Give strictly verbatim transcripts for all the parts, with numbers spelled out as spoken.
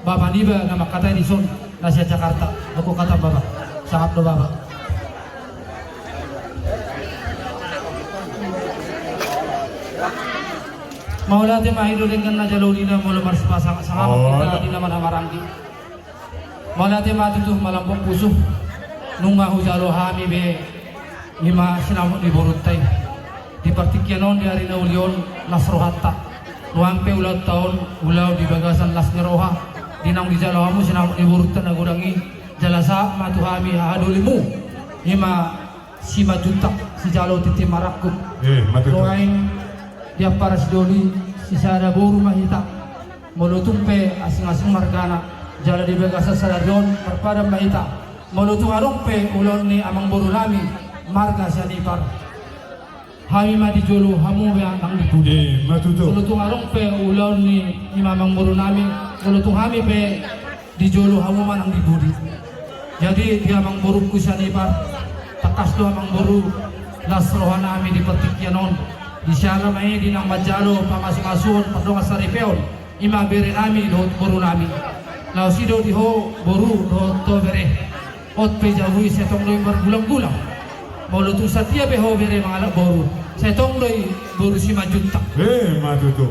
Bapa niba na mangkatai dison na sian Jakarta. Aku kata bapa. Sangap do bapa. Mauliate ma i do denggan na jalo nina molo marsipasang sangap kita di nama nama ranggi. Mauliate ma tutu malambok pusu. Nunga hujalo hami be ima sinamot ni borunta i. Di partingkian on di ari na uli on las rohanta. Nuaeng pe ulaonta on ulaon di bagasan las ni roha. Di naung dijalo hamu sinamot ni borunta na godang i. Jala sahat ma tu hami hahadolimu. Ima Simanjuntak sijalo tintin marangkup. Nuaeng di ampara sidoli sisada boru ma hita. Molo tung pe asing-asing margana jala di bagasan sadari on marpadan ma hita. Molo tung adong pe ulaon ni amangboru nami marga Sianipar, hami ma di jolo hamu ma nang di pudi. Molo tung adong pe ulaon ni ima amangboru nami, molo tung hami pe di jolo hamu ma nang di pudi. Jadi di amangborungku Sianipar, tangkas do amangboru las roha nami di partingkian on. Di siala ma i di naung manjalo pamasu-masuon pardongan saripeon. Ima bere nami dohot boru nami. Laos i do di ho boru dohot ho bere. Hot pe jabu i sai tong do i margulang-gulang. Molo tung satia pe ho bere mangalap boru sai tong do i boru Simanjuntak.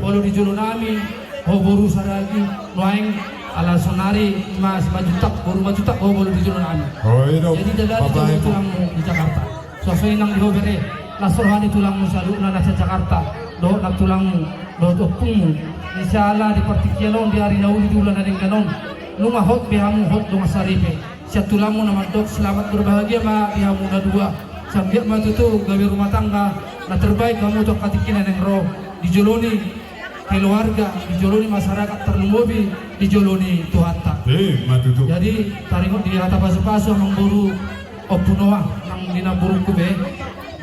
Molo di jolo nami ho boru Saragi, nuaeng ala sonari ima Simanjuntak boru Manjuntak ho molo di jolo nami. Jadi dalani jolo tulangmu di Jakarta. Suasoi nang di ho bere las roha ni tulangmu saluhutna na sian Jakarta dohot nang tulangmu dohot ompungmu. Di siala di partingkian on di ari na uli di ulaon na denggan on nunga hot be hamu hot dongan saripe. Sian tulangmu na mandok selamat berbahagia ma di hamu na dua. Sai anggiat ma tutu gabe rumah tangga na terbaik hamu tu angka tingki na naeng ro di jolo ni keluarga, di jolo ni masyarakat, tarlumobi di jolo ni Tuhanta. Jadi taringot di hata pasu-pasu amangboru Ompu Noah nang di namborungku be.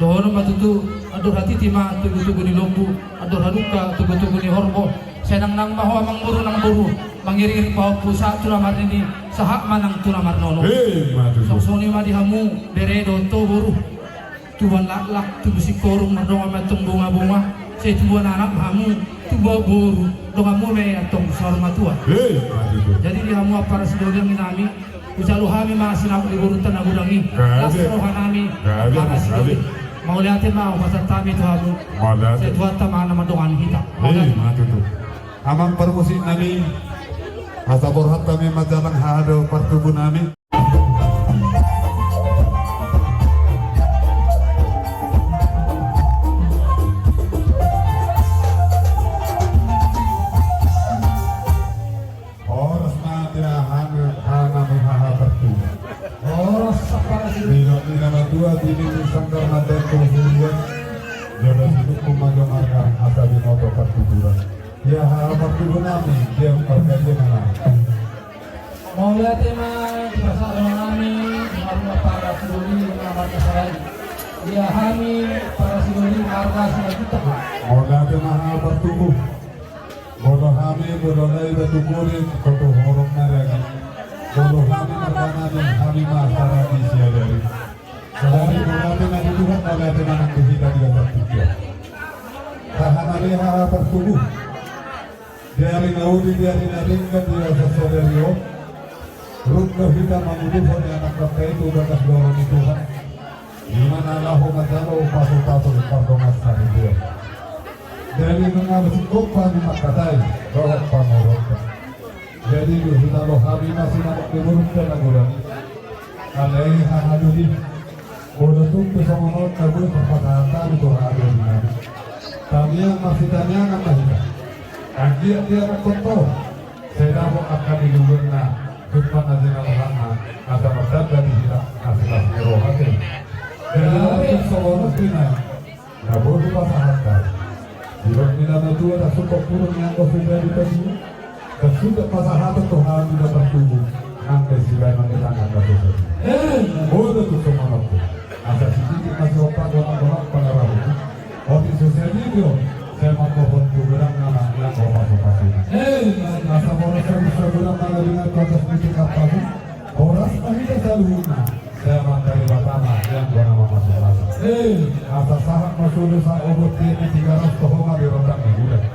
Dohonon ma tutu andor hatiti ma togu-togu ni lombu, andor halumpang togu-togu ni horbo. Sai nang-nang ma ho amangboru nang boru mangiring-iring pahompu sahat tu na marnini sahat ma nang tu na marnono. Songon i ma di hamu bere dohot ho boru. Tubuan laklak tubu singkoru mardongan ma antong bunga-bunga. Sai tubuan anak ma hamu tubuan boru donganmu ma i antong saur matua. Jadi di hamu ampara sidoli anggi nami, hujalo hami ma sinamot ni borunta na godang i. Las roha nami. Mauliate ma hupasahat hami tu hamu. Sai Tuhanta ma na mandongani hita. Amang parmusik nami, asa borhat hami manjalang haha do partubu nami. Horas ma di haha nami haha partubu. Horas. Nidok ni na matua, bini ni sanggar mandok tu hurian. Jala sidungkung ma jolo marga asa binoto partubuan. Ia haha partubu nami, dia parkajia ma nami. Mauliate ma di pasahat roha nami, di hamu ampara sidoli na marga Saragi. Ia hami ampara sidoli marga Simanjuntak. Mauliate ma haha partubu. Molo hami, molo lae Batu Kurit, Koto Horong na ragi. Molo hami marga nami, hami ma Saragi Siadari. Sadari mauliate ma di Tuhan, mauliate ma nang di hita di atas tingki on. Tahanan i haha partubu. Di ari na uli, di ari na denggan, di ari sadari on. Rap do hita manguduhon anak bangsa i tu bagas joro ni Tuhan. Di mana laho manjalo pasu-pasu pardongan saripeon. Jadi nunga singkop hami mangkatai dohot pangorota. Jadi di hita do hami masih nampak di borunta na godang i. Alai haha doli. Molo tung pe songon on na boi marpasahat hami tu haha doli nami. Tangiang marsitangiangan ma hita. Anggiat dia mangkotto. Sai dapot angka ni luluanna, tumpak na jinalahanna, asa martanda di hita, na silas ni roha pe. Jadi langsung songon on pe na, na boi hupasahat hami. Didok ni na matua, na sungkot purun ni anggo sundadi tadi, na sungkot pasahaton tu hami na partubu, nang pe sibaenon ni tangan na sosodi. Molo tung songon on pe. Asa sititik masihompa, gonang-gonang pangarahutna. Otik so sadia pe on, sai mambohon tu godangna ma i anggo pasu-pasuna. Asa boras sabusaburan ma na ringan tu atas ni tingkap pasu. Boras ma hita saluhutna, sai mandari Debata ma i anggo na mamasu-masu. Asa sahat ma solu sahat ogot tiap di Tigaras, toho ma di rondang ni gudang.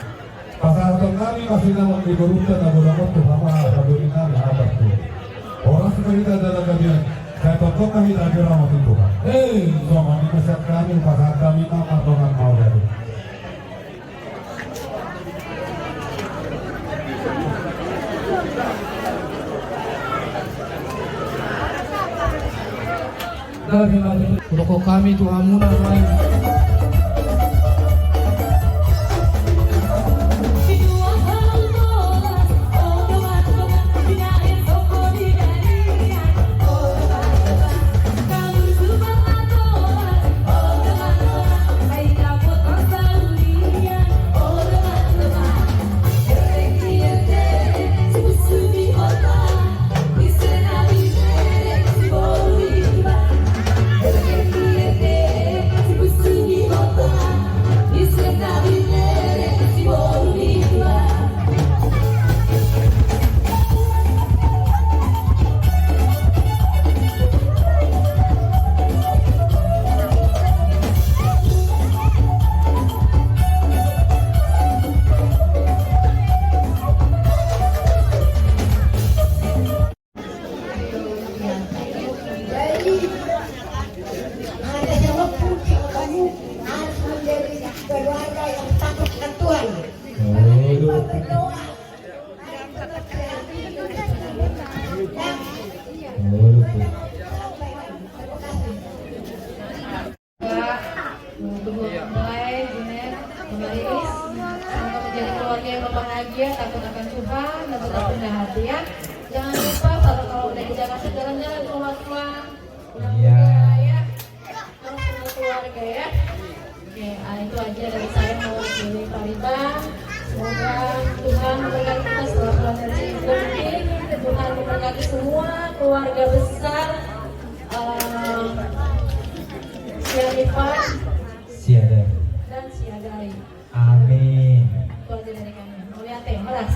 Pasahaton nami ma sinamot ni borunta na godang on tu hamu haha doli Sada lagi dia. Saya tonton kami tak kira mau tentu. Eh, so mami keset kami pasahat kami mama tongan mau jadi. Rokok kami tu hamuna main. Pak, untuk Bang Blay, Junet, Bang Marilis, semoga menjadi keluarga yang berbahagia, takut akan Tuhan, dan tetap rendah hati, ya. Jangan lupa, kalau, kalau udah di Jakarta, jalan-jalan keluar-keluar. Pulang mudik, ya. Terus sama keluarga, ya. Oke, ah, itu aja dari saya mewakili Pak Riban. Semoga Tuhan memberkati kita setelah pulang dari sini. Tuhan memberkati semua keluarga besar. Eh, Siagian, Siadari. Dan Siadari. Amin. Itu aja dari kami. Mauliate, horas.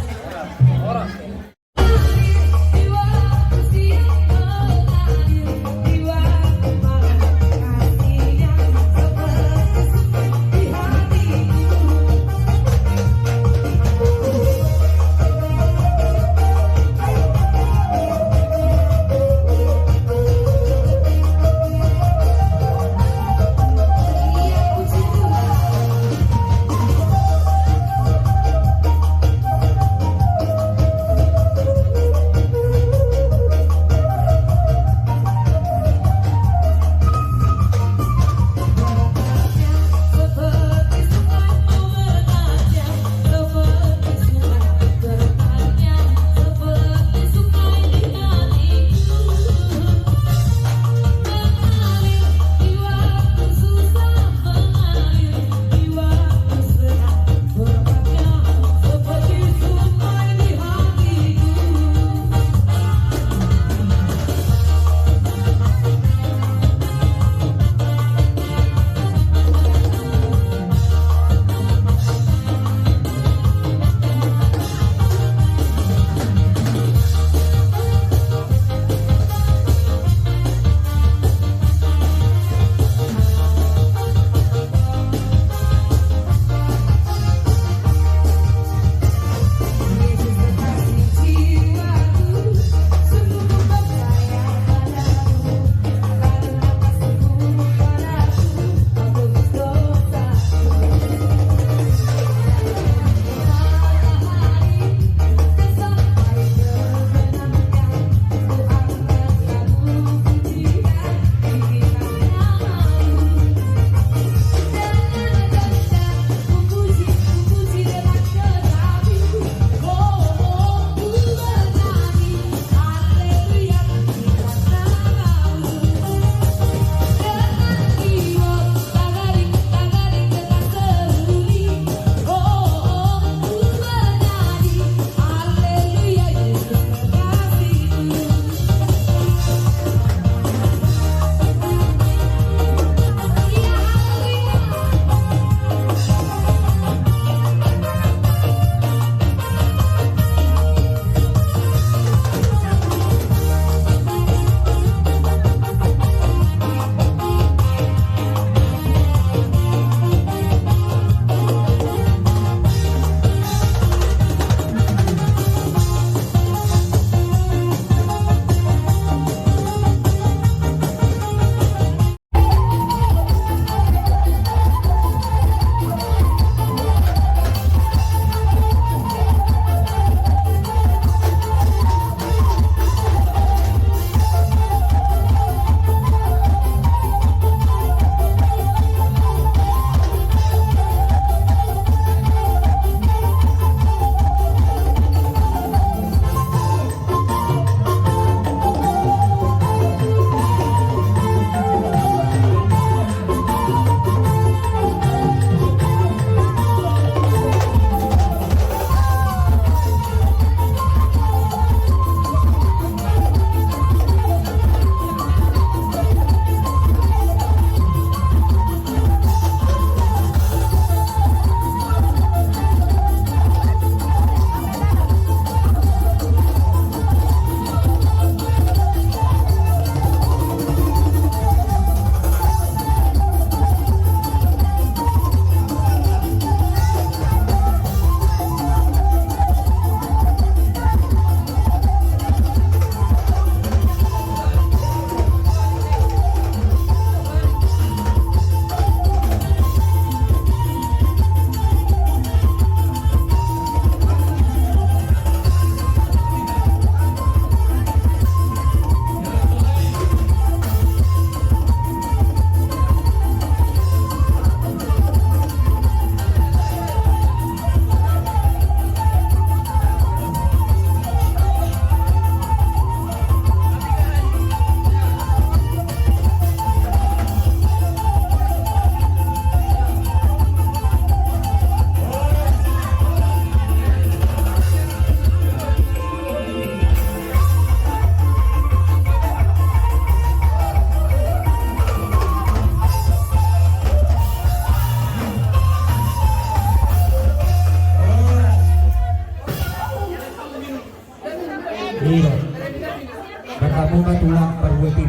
Hamu ma tulang parbuat i.